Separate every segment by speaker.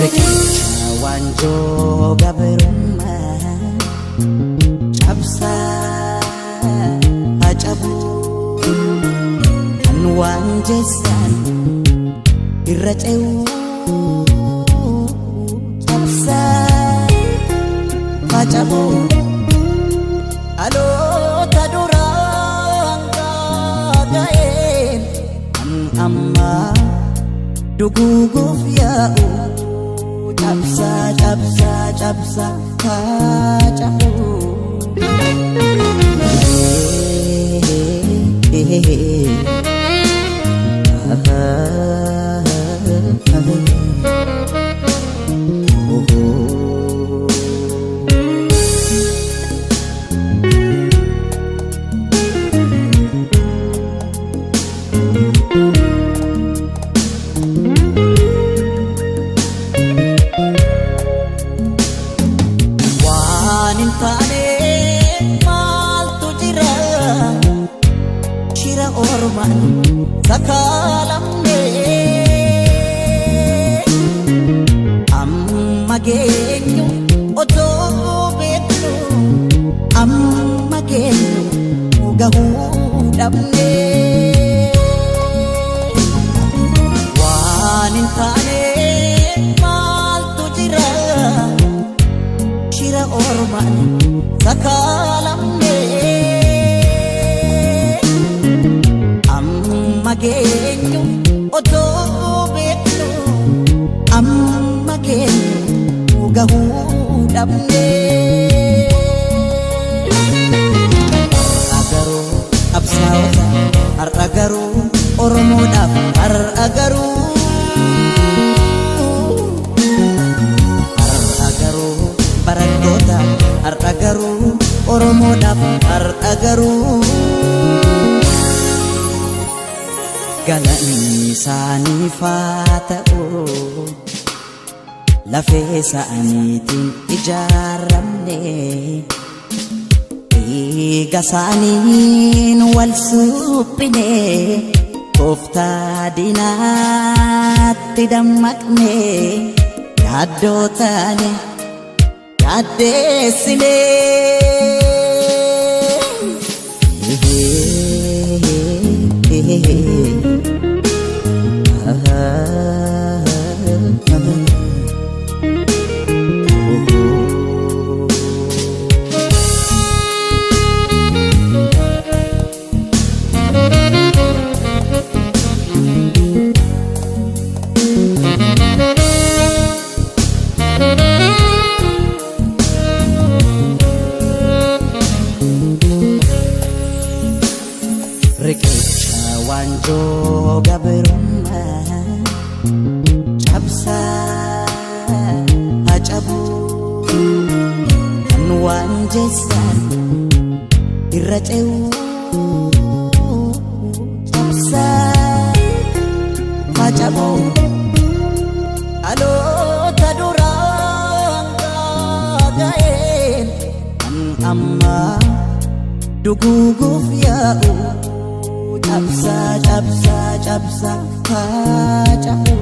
Speaker 1: Riqicha waanjoo gabrummaa cabsaa haa cabu kan waan jeessan irra ce'u cabsaa haa cabu dhaloota duraan gaaga'een kan ammaa duguuguuf yaa'u. Cabsa, cabsa, cabsa, cabu. Sakaalamne amma geenyu otoo beeknu amma geenyu gahuu dhabne waan hin taane maaltu jira shira ormaan sakaalamne. Amma geenyu otoo beeknu amma geenyu gahuu dhabne. Har'a garuu qabsaa'ota har'a garuu Oromoodhaaf har'a garuu har'a garuu barattoota har'a garuu Oromoodhaaf har'a garuu. Galanni isaaniif haa ta'u lafee isaaniitiin ijaaramne dhiiga isaaniin wal suphine tooftaa diinaatti dammaqne yaaddoo taane yaaddeessine. Riqicha waanjoo gabrummaa cabsaa haa cabu kan waan jeessan irra ce'u cabsaa haa cabu dhaloota duraan gaaga'een kan ammaa duguuguuf yaa'u. Cabsa, cabsa, cabsa, cabu.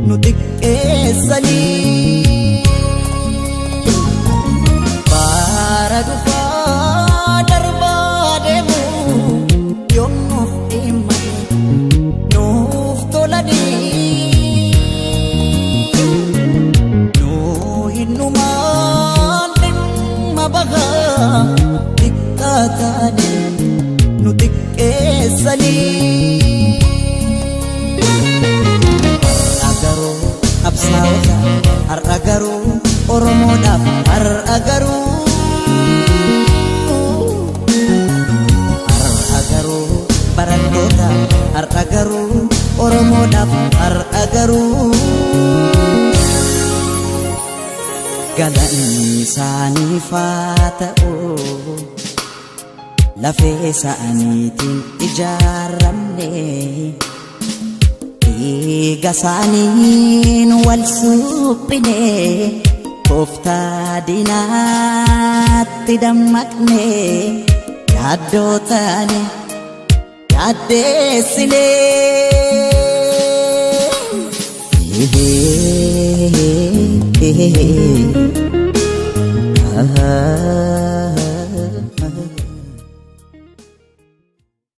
Speaker 1: Nu xiqqeessanii bara dhufaa darbaa deemu yoom nuuf dhimmanii nuuf tolanii. Oromoodhaaf har'a garuu. Har'a garuu barattoota har'a garuu Oromoodhaaf har'a garuu. Galanni isaaniif haa ta'u lafee isaaniitiin ijaaramne dhiiga isaaniin wal suphine tooftaa diinaatti dammaqne yaaddoo taane yaaddeessine.